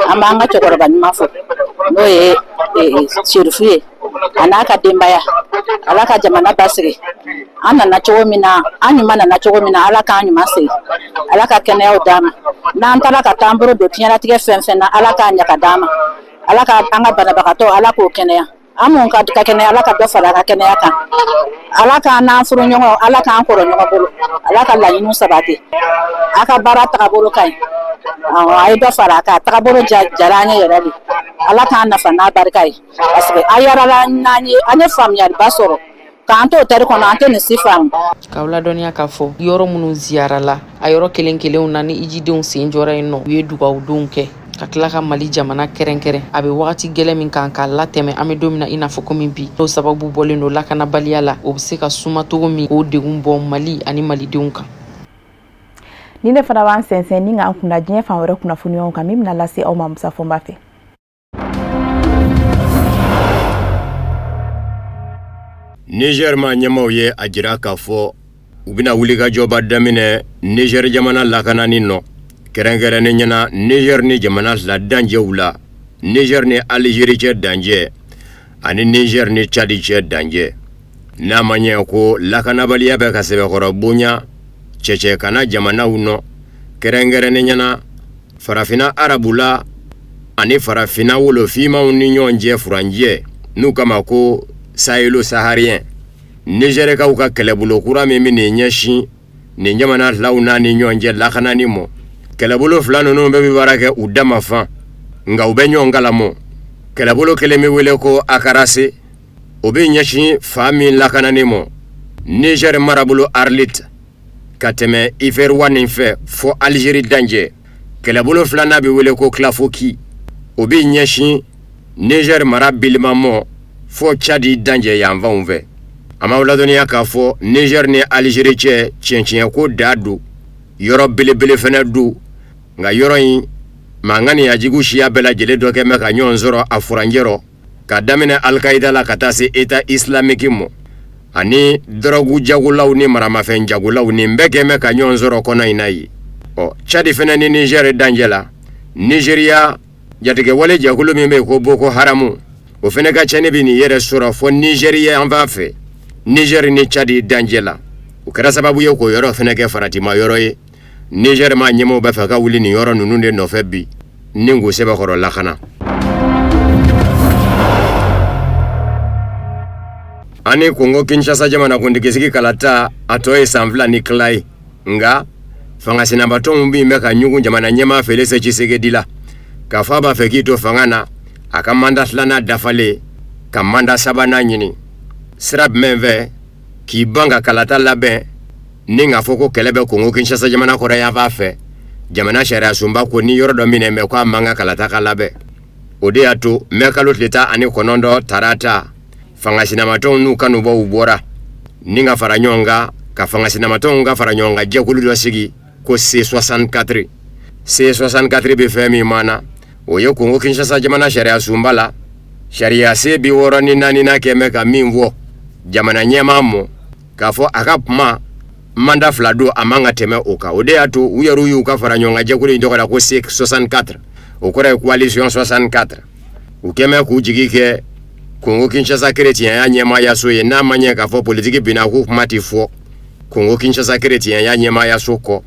An b'an ka cɛkɔrɔba ɲuman fo, n'o ye Serifu ye, a n'a ka denbaya. Ala ka jamana basigi. An nana cogo min na, an ɲuman nana cogo min na, Ala k'an ɲuman segin. Ala ka kɛnɛyaw d'an ma. N'an taara ka taa an bolo don diɲɛlatigɛ fɛn fɛn na, Ala k'a ɲɛ ka d'an ma. Ala ka an ka banabagatɔ, Ala k'o kɛnɛya. An mun ka kɛnɛya, Ala ka dɔ fara a ka kɛnɛya kan. Ala k'an n'an furuɲɔgɔn, Ala k'an kɔrɔ ɲɔgɔn bolo, Ala ka laɲiniw sabati. A ka baara tagabolo ka ɲi, a ye dɔ fara a kan. Tagabolo diyara an ye yɛrɛ de. Ala k'an nafa n'a barika ye, parce que a yarala n'an ye, an ye faamuyaliba sɔrɔ. K'an to tɛri kɔnɔ, an tɛ nin si faamu. K'aw ladɔnniya k'a fɔ yɔrɔ minnu ziyarala, a yɔrɔ kelen kelenw na, ni ijidenw sen jɔra yen nɔ, u ye dugawudonw kɛ ka tila ka Mali jamana kɛrɛnkɛrɛn a bɛ wagati gɛlɛn min kan k'a latɛmɛ. An bɛ don min na i n'a fɔ komi bi, n'o sababu bɔlen don lakanabaliya la, o bɛ se ka suma cogo min k'o degun bɔ Mali ani malidenw kan. Ni ne fana b'an sɛnsɛn ni k'an kunna diɲɛ fan wɛrɛ kunnafoniyaw kan, min bɛna lase aw ma Musa Fɔnba fɛ. Niger maa ɲɛmaaw ye a jira k'a fɔ u bɛna wulikajɔba daminɛ Niger jamana lakanani nɔ, kɛrɛnkɛrɛnnenya na Niger ni jamana fila dancɛw la, Niger ni Algérie cɛ dancɛ ani Niger ni Tchad cɛ dancɛ. N'a ma ɲɛ ko lakanabaliya bɛ ka sɛbɛkɔrɔ bonya cɛcɛkana jamanaw nɔ, kɛrɛnkɛrɛnnenya na farafinna arabula ani farafinna wolofinmaw ni ɲɔgɔn cɛ furancɛ n'u k'a ma ko sahélo-saharien. Nizɛrikaw ka kɛlɛbolo kura min bɛ nin ɲɛsin nin jamana filaw n'a ni ɲɔgɔn cɛ lakanani mɔ, kɛlɛbolo fila ninnu bɛɛ bɛ baara kɛ u dama fan, nka u bɛ ɲɔgɔn kalamɔ. Kɛlɛbolo kelen bɛ wele ko Akarase, o bɛ ɲɛsin fan min lakanani mɔ, Nizɛri marabolo Arlit ka tɛmɛ Iferuwani fɛ fɔ Alizeri dancɛ. Kɛlɛbolo filanan bɛ wele ko Kilafoki, o bɛ ɲɛsin Nizɛri mara Bilima mɔ fɔ Cadi dancɛ yanfanw fɛ. An b'aw ladɔnniya k'a fɔ Nizɛri ni Alizeri cɛ tiɲɛ-tiɲɛko da don, yɔrɔ belebele fana don, nka yɔrɔ in maa ŋaniya jugu siya bɛɛ lajɛlen dɔ kɛ bɛ ka ɲɔgɔn sɔrɔ a furancɛ rɔ, ka daminɛ Alikayida la ka taa se État islamique mɔ ani dɔrɔgu jagolaw ni maramafɛn jagolaw, nin bɛɛ kɛ bɛ ka ɲɔgɔn sɔrɔ kɔnɔ in na yen. Ɔ Cadi fana ni Nizɛri dancɛ la, Nizeriya jatigɛwale jɛkulu min bɛ yen ko Boko Haramu, o fana ka cɛnni bɛ nin yɛrɛ sɔrɔ fɔ Nizɛri yanfan fɛ, Nizɛri ni Cadi dancɛ la. O kɛra sababu ye k'o yɔrɔ fana kɛ faratima yɔrɔ ye. Nizɛri maa ɲɛmaaw b'a fɛ ka wuli nin yɔrɔ ninnu de nɔfɛ bi ni k'u sɛbɛkɔrɔ lakana. Ani Kongo Kinshasa jamanakuntigisigi kalata a tɔ ye san 2 ni tila ye, nka fanga sinamatɔnw min bɛ ka ɲugun jamana ɲɛmaa Felix Tshisekedi la k'a fɔ a b'a fɛ k'i to fanga na a ka manda filanan dafalen ka manda sabanan ɲini sira jumɛn fɛ, k'i ban ka kalata labɛn ni k'a fɔ ko kɛlɛ bɛ Kongo Kinshasa jamana kɔrɔn yanfan fɛ. Jamana sariyasunba ko ni yɔrɔ dɔ minɛ bɛ ko a man kan kalata ka labɛn. O de y'a to mɛ kalo tile 19 tarata, fanga sinamatɔnw n'u kanubaw bɔra ni ka fara ɲɔgɔn kan ka fanga sinamatɔnw ka fara ɲɔgɔn kan jɛkulu dɔ sigi ko C64. C64 bɛ fɛn min maana, o ye Kongo Kinshasa jamana sariyasunba la sariyasen 64nan kɛ bɛ ka min fɔ jamana ɲɛmaa mɔ k'a fɔ a ka kuma manda 2 don, a man ka tɛmɛ o kan. O de y'a to u yɛrɛ y'u ka fara ɲɔgɔn kan jɛkulu in tɔgɔ da ko C64, o kɔrɔ ye coalition 64. U kɛmɛ k'u jigi kɛ Kongo Kinshasa kerecɛnya ɲɛmaayaso ye, n'a ma ɲɛ k'a fɔ politiki binna k'u kuma tɛ fɔ Kongo Kinshasa kerecɛnya ɲɛmaayaso kɔ,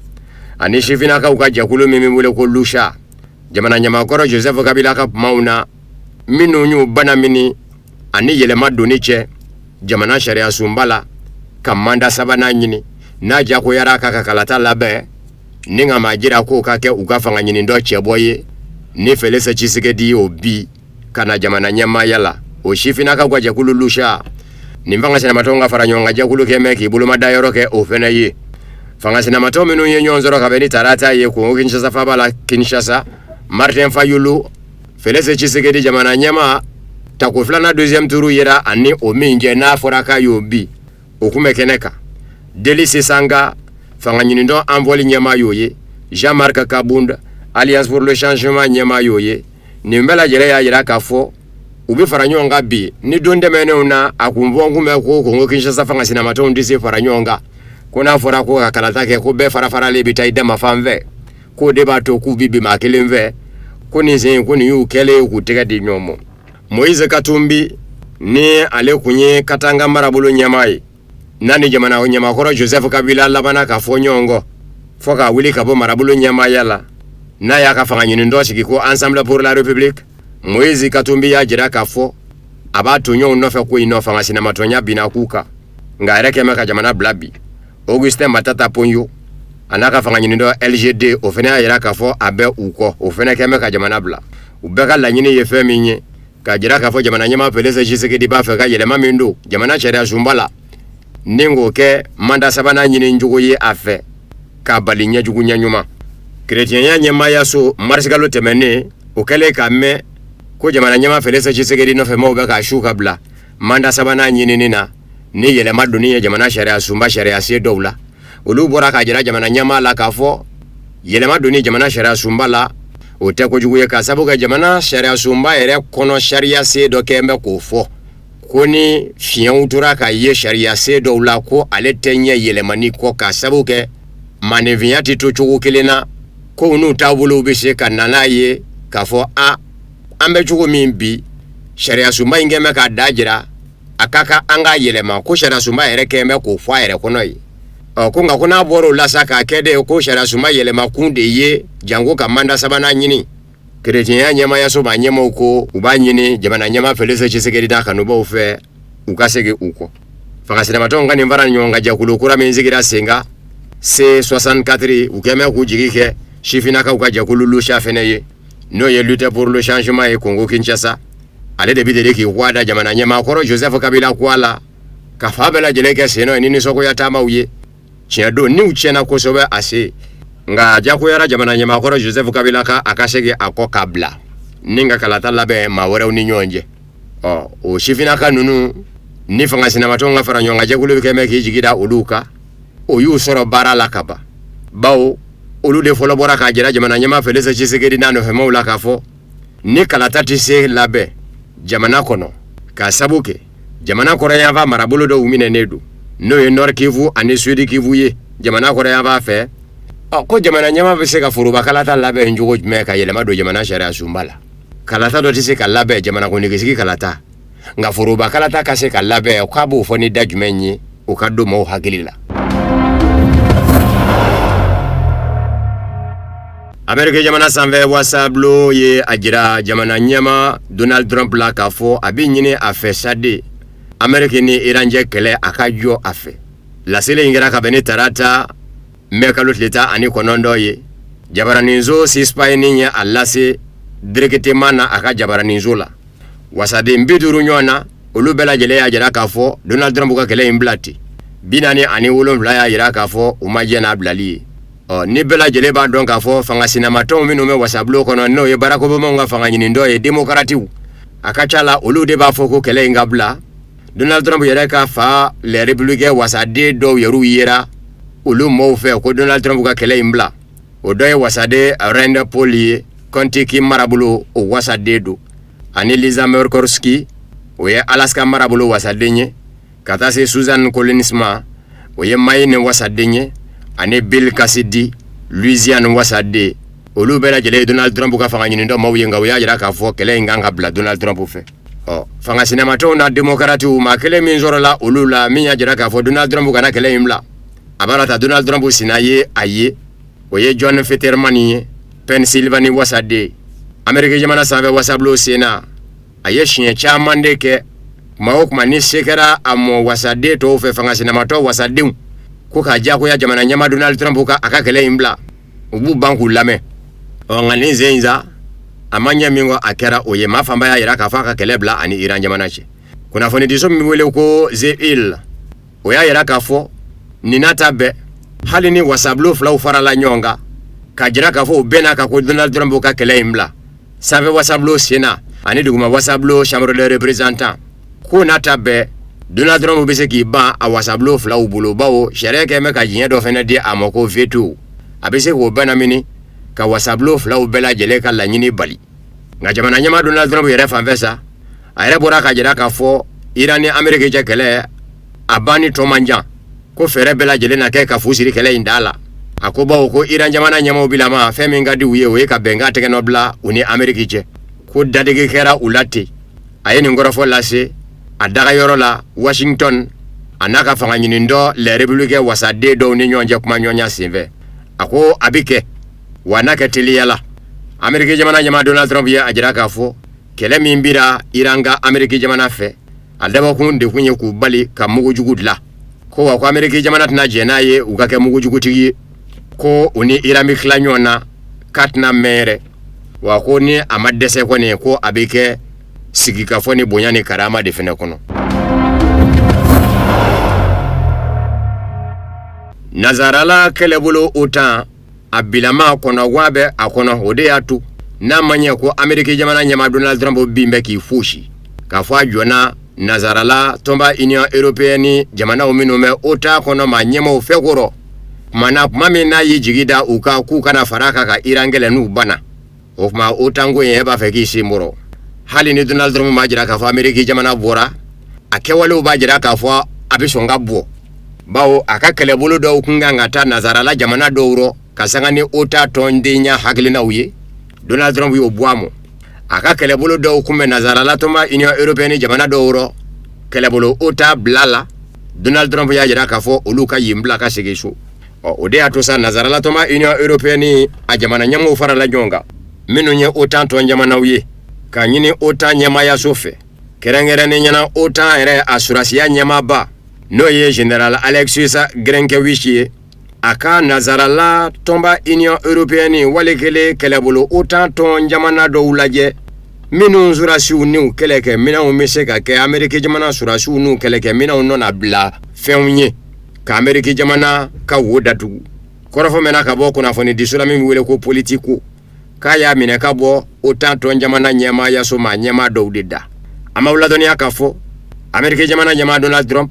ani sifinnakaw ka jɛkulu min bɛ wele ko Lucha. Jamana ɲɛmaakɔrɔ Joseph Kabila ka kumaw na minnu y'u banamini ani yɛlɛma donni cɛ jamana sariyasunba la ka manda sabanan ɲini, n'a jagoyara k'a ka kalata labɛn ni ka maa jira k'o ka kɛ u ka fanga ɲini dɔ cɛbɔ ye, ni Felix Tshisekedi y'o bi ka na jamana ɲɛmaaya la. O sifinnakaw ka jɛkulu Lucha nin fanga sinamatɔnw ka fara ɲɔgɔn kan jɛkulu kɛ mɛn k'i bolomada yɔrɔ kɛ o fana ye. Fanga sinamatɔn minnu ye ɲɔgɔn sɔrɔ ka bɛn ni tarata ye Kongo Kinshasa faaba la Kinshasa, Martin Fayulu, Felix Tshisekedi jamana ɲɛmaa tako filanan deuxième tour yera ani o min jɛ n'a fɔra k'a y'o bi, o kun bɛ kɛnɛ kan. Delly Sesanga, fanga ɲinitɔn Envol ɲɛmaa y'o ye. Jean-Marc Kabund, Alliance pour le changement ɲɛmaa y'o ye. Nin bɛɛ lajɛlen y'a jira k'a fɔ u bɛ fara ɲɔgɔn kan bi. Ni don tɛmɛnenw na a kun fɔ kun bɛ ko Kongo Kinshasa fanga sinamatɔnw tɛ se fara ɲɔgɔn kan, ko n'a fɔra ko ka kalata kɛ ko bɛɛ fara faralen bɛ taa i dama fan fɛ, k'o de b'a to k'u bɛ bin maa kelen fɛ, ko nin sen ko nin y'u kɛlen ye k'u tɛgɛ di ɲɔgɔn ma. Moïse Katumbi, ni ale kun ye Katanga marabolo ɲɛmaa ye, n'a ni jamana ɲɛmaakɔrɔ Joseph Kabila labanna ka fɔ ɲɔgɔn kɔ fo ka wuli ka bɔ marabolo ɲɛmaaya la, n'a y'a ka fanga ɲinitɔn sigi ko Ensemble pour la République, Moïse Katumbi y'a jira k'a fɔ a b'a tɔɲɔgɔnw nɔfɛ ko in nɔ fanga sinamatɔnya binna k'u kan, nka a yɛrɛ kɛn bɛ ka jamana bila bi. Augustin Matata Ponyo a n'a ka fanga ɲinitɔn LGD, o fana y'a jira k'a fɔ a bɛ u kɔ, o fana kɛn bɛ ka jamana bila. U bɛɛ ka laɲini ye fɛn min ye, k'a jira k'a fɔ jamana ɲɛmaa Félix Tshisekedi b'a fɛ ka yɛlɛma min don jamana sariya sunba la, ni k'o kɛ manda sabanan ɲini cogo ye a fɛ k'a bali ɲɛjugu ɲɛɲuman. Kerecɛnya ɲɛmaayaso, marisikalo tɛmɛnen, o kɛlen k'a mɛn ko jamana ɲɛmaa Félix Tshisekedi nɔfɛ maaw bɛ k'a su ka bila manda sabanan ɲinini na ni yɛlɛma donni ye jamana sariya sunba sariya sen dɔw la, olu bɔra k'a jira jamana ɲɛmaa la k'a fɔ yɛlɛma donni jamana sariya sunba la, o tɛ kojugu ye, k'a sabu kɛ jamana sariya sunba yɛrɛ kɔnɔ sariya sen dɔ kɛn bɛ k'o fɔ ko ni fiɲɛw tora ka ye sariya sen dɔw la, ko ale tɛ ɲɛ yɛlɛmani kɔ, k'a sabu kɛ maaninfinya tɛ to cogo kelen na, kow n'u taabolow bɛ se ka na n'a ye k'a fɔ a an bɛ cogo min bi, sariya sunba in kɛn bɛ k'a da jira a ka kan an k'a yɛlɛma, ko sariya sunba yɛrɛ kɛn bɛ k'o fɔ a yɛrɛ kɔnɔ ye. Ɔ ko nka ko n'a bɔra o la sa, k'a kɛ de ko sariya sunba yɛlɛma kun de ye janko ka manda sabanan ɲini. Kerecɛnya ɲɛmaayaso maa ɲɛmaaw ko u b'a ɲini jamana ɲɛmaa Félix Tshisekedi n'a kanubaw fɛ, u ka segin u kɔ. Fanga sinamatɔnw ka nin fara ɲɔgɔn kan jɛkulu kura min sigira sen kan, C64, u kɛn bɛ k'u jigi kɛ sifinnakaw ka jɛkulu Lucha fɛnɛ ye, n'o ye Lutte pour le changement ye Congo Kinshasa. Ale de bɛ deli k'i kɔ da jamana ɲɛmaa kɔrɔ Joseph Kabila kɔ la, ka fan bɛɛ lajɛlen kɛ sen nɔ ye ni nisɔngoya taamaw ye. Tiɲɛ don, niw tiɲɛna kosɛbɛ a se, nka a diyagoyara jamana ɲɛmaa kɔrɔ Joseph Kabila ka a ka segin a kɔ k'a bila ni ka kalata labɛn maa wɛrɛw ni ɲɔgɔn cɛ. Ɔ o sifinnaka ninnu ni fanga sinamatɔnw ka fara ɲɔgɔn kan jɛkulu bɛ kɛ mɛn k'i jigi da olu kan, o y'u sɔrɔ baara la ka ban, bawo olu de fɔlɔ bɔra k'a jira jamana ɲɛmaa Félix Tshisekedi n'a nɔfɛmaw la k'a fɔ ni kalata tɛ se labɛn jamana kɔnɔ, k'a sabu kɛ jamana kɔrɔnyanfan marabolo dɔw minɛnen don, n'o ye Nord Kivu ani Sud Kivu ye jamana kɔrɔnyanfan fɛ. Ɔ ko jamana ɲɛmaa bɛ se ka foroba kalata labɛn cogo jumɛn ka yɛlɛma don jamana sariya sunba la? Kalata dɔ tɛ se ka labɛn, jamanakuntigi kalata, nka foroba kalata ka se ka labɛn, k'a b'o fɔ ni da jumɛn ye, o ka don maaw hakili la. Ameriki jamana sanfɛ wasabulon ye a jira jamana ɲɛmaa Donald Trump la k'a fɔ a bɛ ɲini a fɛ sa de, Ameriki ni Iran cɛ kɛlɛ a ka jɔ a fɛ. Laseli in kɛra ka bɛn ni tarata mɛ kalo tile 19 ye. Jabaraninso C-SPAN ye a lase directement na a ka jabaraninso la. Wasaden 50 ɲɔgɔn na, olu bɛɛ lajɛlen y'a jira k'a fɔ Donald Trump ka kɛlɛ in bila ten. 47 y'a jira k'a fɔ u ma jɛn n'a bilali ye. Ɔ ni bɛɛ lajɛlen b'a dɔn k'a fɔ fanga sinamatɔnw minnu bɛ wasabulon kɔnɔ, n'o ye Barack Obama ka fanga ɲinitɔn ye, demokaratiw, a ka ca la olu de b'a fɔ ko kɛlɛ in ka bila. Donald Trump yɛrɛ ka fa les républicains wasaden dɔw yɛrɛw yera olu mɔɔw fɛ ko Donald Trump ka kɛlɛ in bila. O dɔ ye wasaden Rand Paul ye, Kentucky marabolo o wasaden don, ani Lisa Murkowski, o ye Alaska marabolo wasaden ye, ka taa se Susan Collins ma, o ye Maine wasaden ye, ani Bill Cassidy, Louisiane wasaden. Olu bɛɛ lajɛlen ye Donald Trump ka fanga ɲinitɔn maaw ye, nka u y'a jira k'a fɔ kɛlɛ in kan ka bila Donald Trump fɛ. Ɔ fanga sinamatɔnw na demokaratiw, maa kelen min sɔrɔla olu la min y'a jira k'a fɔ Donald Trump kana kɛlɛ in bila, a b'a ta Donald Trump sina ye a ye, o ye John Fetterman ye, Pennsylvanie wasaden. Ameriki jamana sanfɛ wasabulon sen na, a ye siɲɛ caman de kɛ, kuma o kuma ni se kɛra a mɔ wasaden tɔw fɛ, fanga sinamatɔ wasadenw ko k'a diyagoya jamana ɲɛmaa Donald Trump ka a ka kɛlɛ in bila, u b'u ban k'u lamɛn. Ɔ nka nin sen in sa, a ma ɲɛ min kɔ, a kɛra o ye. Maa fanba y'a jira k'a fɔ a ka kɛlɛ bila ani Iran jamana cɛ. Kunnafonidiso min bɛ wele ko The Hill, o y'a jira k'a fɔ nin n'a ta bɛɛ, hali ni wasabulon filaw farala ɲɔgɔn kan k'a jira k'a fɔ u bɛnna kan ko Donald Trump ka kɛlɛ in bila sanfɛ wasabulon sen na ani duguma wasabulon chambre des représentants, ko n'a ta bɛɛ, Donald Trump bɛ se k'i ban a wasabulon filaw bolo, bawo sariya kɛn bɛ ka diɲɛ dɔ fana di a ma ko veto, a bɛ se k'o banamini ka wasabulon filaw bɛɛ lajɛlen ka laɲini bali. Nka jamana ɲɛmaa Donald Trump yɛrɛ fanfɛ sa, a yɛrɛ bɔra k'a jira k'a fɔ Iran ni Ameriki cɛ kɛlɛ a banni tɔ man jan, ko fɛɛrɛ bɛɛ lajɛlen na kɛ ka fu siri kɛlɛ in da la. A ko bawo ko Iran jamana ɲɛmaaw bilama fɛn min ka di u ye, o ye ka bɛnkan tɛgɛnɔ bila u ni Ameriki cɛ, ko dadege kɛra u la ten. A ye nin kɔrɔfɔ lase a dagayɔrɔ la Washington, a n'a ka fanga ɲinitɔn les républicains wasaden dɔw ni ɲɔgɔn cɛ kumaɲɔgɔnya senfɛ. A ko a bɛ kɛ, wa n'a kɛ teliya la. Ameriki jamana ɲɛmaa Donald Trump ye a jira k'a fɔ Kɛlɛ min bira Iran kan Ameriki jamana fɛ, a dabɔkun de kun ye k'u bali ka mugujugu dilan. Ko wa ko Ameriki jamana tɛna jɛn n'a ye u ka kɛ mugujugutigi ye, ko u ni Iran bɛ tila ɲɔgɔn na k'a tɛna mɛn yɛrɛ. Wa ko ni a ma dɛsɛ kɔni, ko a bɛ kɛ sigikafɔ ni bonya ni karama de fɛnɛ kɔnɔ. Nazarala kɛlɛbolo OTAN, a bilama kɔnɔguwan bɛ a kɔnɔ. O de y'a to n'a ma ɲɛ ko Ameriki jamana ɲɛmaa Donald Trump bin bɛ k'i fosi k'a fɔ a jɔnna nazarala tɔnba Union européenne jamanaw minnu bɛ OTAN kɔnɔ maa ɲɛmaaw fɛ kɔrɔ tuma na, tuma min n'a y'i jigi da u kan k'u kana fara a kan ka Iran kɛlɛ n'u banna. O tuma OTAN ko in, e b'a fɛ k'i sen bɔrɔ. Hali ni Donald Trump m'a jira k'a fɔ Ameriki jamana bɔra, a kɛwalew b'a jira k'a fɔ a bɛ sɔn ka bɔ, bawo a ka kɛlɛbolo dɔw kun kan ka taa nazarala jamana dɔw rɔ ka sanga ni OTAN tɔndenya hakilinaw ye. Donald Trump y'o bɔ a mɔ. A ka kɛlɛbolo dɔw kun bɛ nazarala tɔnba Union européenne jamana dɔw rɔ, kɛlɛbolo OTAN bila la. Donald Trump y'a jira k'a fɔ olu ka yen bila ka segin so. Ɔ, o de y'a to sa nazarala tɔnba Union européenne a jamana ɲɛmɔgɔw farala ɲɔgɔn kan, minnu ye OTAN tɔn jamanaw ye, ka ɲini OTAN ɲɛmaayaso fɛ, kɛrɛnkɛrɛnnenya na OTAN yɛrɛ a surasiya ɲɛmaaba, n'o ye général Alexis Grynkewich ye, a ka nazarala tɔnba Union européenne wali kelen kɛlɛbolo OTAN tɔn jamana dɔw lajɛ, minnu surasiw n'u kɛlɛkɛminɛnw bɛ se ka kɛ Ameriki jamana surasiw n'u kɛlɛkɛminɛnw nɔnabila fɛnw ye ka Ameriki jamana ka wo datugu. Kɔrɔfɔ mɛnna ka bɔ kunnafonidiso la min bɛ wele ko Politico, k'a y'a minɛ ka bɔ OTAN tɔn jamana ɲɛmaayaso maa ɲɛmaa dɔw de da. An b'aw ladɔnniya k'a fɔ Ameriki jamana ɲɛmaa Donald Trump,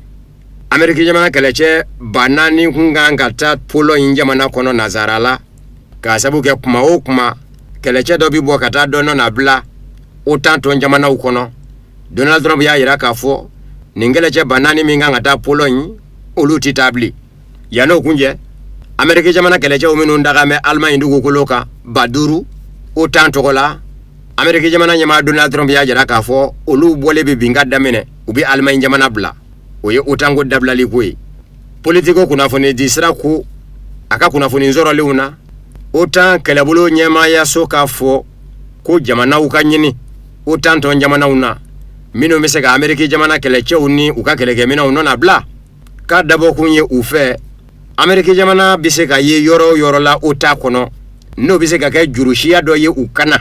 Ameriki jamana kɛlɛcɛ 4000 kun kan ka taa Pologne jamana kɔnɔ nazara la, k'a sabu kɛ kuma o kuma kɛlɛcɛ dɔ bɛ bɔ ka taa dɔ nɔnabila OTAN tɔn jamanaw kɔnɔ. Donald Trump y'a jira k'a fɔ nin kɛlɛcɛ 4000 min kan ka taa Pologne, olu tɛ taa bilen. Yann'o kun cɛ, Ameriki jamana kɛlɛcɛw minnu daga bɛ Allemagne dugukolo kan 5000 OTAN tɔgɔ la, Ameriki jamana ɲɛmaa Donald Trump y'a jira k'a fɔ olu bɔlen bɛ bin ka daminɛ, u bɛ Allemagne jamana bila. O ye OTAN ko dabilali ko ye. Politico kunnafoni di sira ko a ka kunnafoni sɔrɔlenw na, OTAN kɛlɛbolo ɲɛmaayaso k'a fɔ ko jamanaw ka ɲini OTAN tɔn jamanaw na minnu bɛ se ka Ameriki jamana kɛlɛcɛw ni u ka kɛlɛkɛminɛnw nɔnabila, k'a dabɔkun ye u fɛ Ameriki jamana bɛ se ka ye yɔrɔ o yɔrɔ la OTAN kɔnɔ, n'o bɛ se ka kɛ jurusiya dɔ ye u kana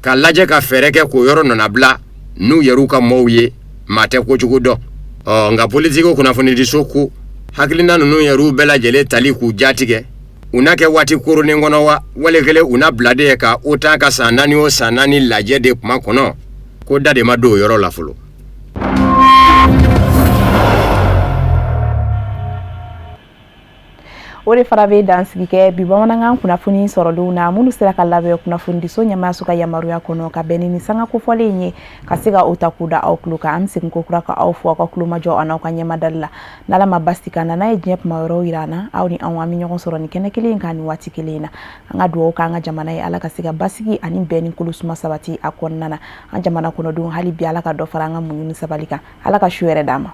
ka lajɛ ka fɛɛrɛ kɛ k'o yɔrɔ nɔnabila n'u yɛrɛw ka mɔɔw ye, maa tɛ kojugu dɔn. Ɔ, nka Politico kunnafonidiso ko hakilina ninnu yɛrɛw bɛɛ lajɛlen tali k'u jatigɛ, u n'a kɛ waati koronnen kɔnɔ wa, wali kelen u na bila de ka OTAN ka san 4 o san 4 lajɛ de kuma kɔnɔ, ko da de ma don o yɔrɔ la fɔlɔ. O de fana bɛ dansigi kɛ bi bamanankan kunnafoni sɔrɔlenw na, minnu sera ka labɛn kunnafonidiso ɲɛmaayaso ka yamaruya kɔnɔ ka bɛn ni nin sanga kofɔlen in ye, ka se ka o ta k'u da aw tulo kan. An bɛ segin ko kura ka aw fo aw ka tulomajɔ an'aw ka ɲɛmadali la. N'Ala ma basi k'an na, n'a ye diɲɛ kuma wɛrɛw yira an na, aw ni anw an bɛ ɲɔgɔn sɔrɔ nin kɛnɛ kelen in kan nin waati kelen in na. An ka dugawu k'an ka jamana ye, Ala ka se ka basigi ani bɛn ni kolosuma sabati a kɔnɔna na. An jamana kɔnɔdenw, hali bi Ala ka dɔ fara an ka muɲu ni sabali kan. Ala ka su yɛrɛ d'an ma.